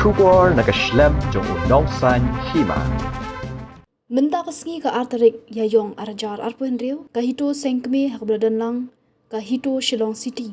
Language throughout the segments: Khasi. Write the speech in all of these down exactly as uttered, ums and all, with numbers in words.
Khubor na ka shlem jong u Nongsaiñ Hima. Mynta ka sngi ka ar tarik Ïaiong ar hajar arphew hynriew, ka HITO seng kmie ha kaba la don lang ka HITO Shillong City,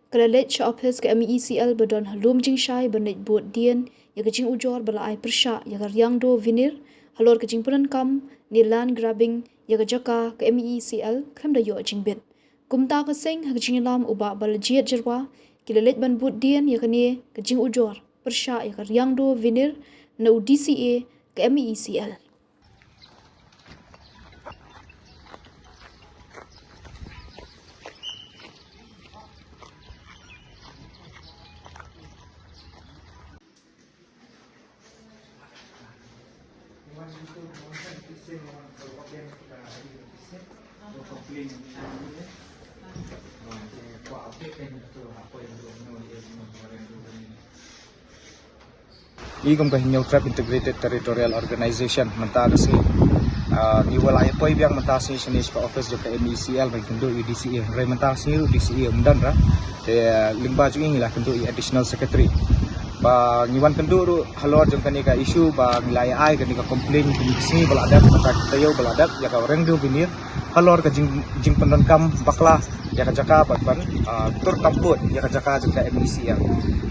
ka la leit sha ophis ka M E E C L ba don ha Lum Jingshai ban leit bud dien ïa ka jingujor ba la ai pyrshah ïa ka Riangdo Vinir halor ka jingpyndonkam ne land grabbing ïa ka jaka ka M E E C L khlem da ïoh jingbit. Kumta ka seng ha ka jingïalam u Bah Balajied Jyrwa, ki la leit ban bud dien ïa kane ka jingujor pyrshah ïa ka Riangdo Vinir na u D C A ka M E E C L. I kum ka Hynñiewtrep Integrated Territorial Organization mynta ka sngi, ah, ngi wa la ïa poi biang mynta sngi shane sha ka office jong ka M E E C L ban kynduh ïa u D C A, hynrei mynta sngi u D C A um don re. Te, ah, lyngba jong i ngi la kynduh ïa u Additional Secretary ba ngi wan kynduh ruh halor jong kane ka issue ba ngi la ïa ai kane ka complaint kine ki sngi ba la dep, mynta ki taïew ba la dep, ïa ka Riangdo Vinir halor ka jing, jingpyndonkam bakla ïa ka jaka bad ban, ah, tur kam pud ïa ka jaka jong ka M E E C L.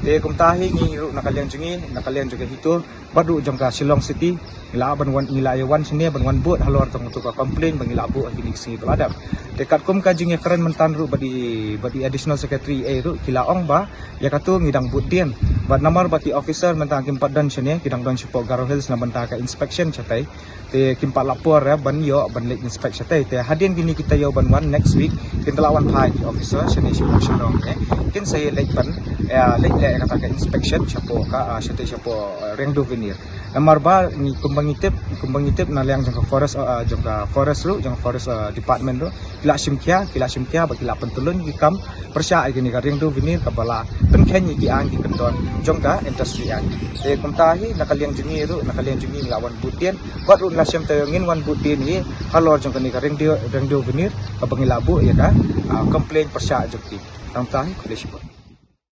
Te kumta hi ngi ruh na ka liang jong ngi, na ka liang jong ka HITO bad ruh jong ka Shillong City, ngi la ban wan, ngi la ïa wan shane ban wan bud halor jong tu ka complaint ba ngi la buh ha kine ki sngi ba la dep. Te katkum ka jingïakren mynta ruh bad i, bad i Additional Secretary ei ruh ki la ong ba ïa katu ngi dang bud dien. Bad namar ba ki officer mynta kim pat don shane, ki dang don shapoh Garo Hills na bynta ka inspection shatai. Te kim pat lah por re ban ïoh ban leit inspect shatai. Te hadien kine ki taïew ban wan next week, kin da lah wan phai ki officer shane shapoh Shillong, eh. Kin sa ïa leit ban, eh, leit leh kata ka inspection shapoh ka, ah, shatai shapoh, eh, Riangdo Vinir. Namar ba ngi kumba ngi tip, kumba ngi tip na liang jong ka forest, ah, jong ka forest ruh, jong ka forest, ah, department ruh, ki la shim khia, ki la shim khia ba ki la pyntylun ki kam pyrshah ïa kane ka Riangdo Vinir kaba la pynkheiñ ïa ki aiñ ki kyndon jong ka industry aiñ. Te kumta hi na ka liang jong ngi ruh, na ka liang jong ngi ngi la wan bud dien bad ruh ngi la shem taïew ngin wan bud dien hi halor jong kane ka Riangdo, Riangdo Vinir kaba ngi la buh ïa ka, ah, complaint pyrshah jong ki. Tang kumta hi, khublei shibun.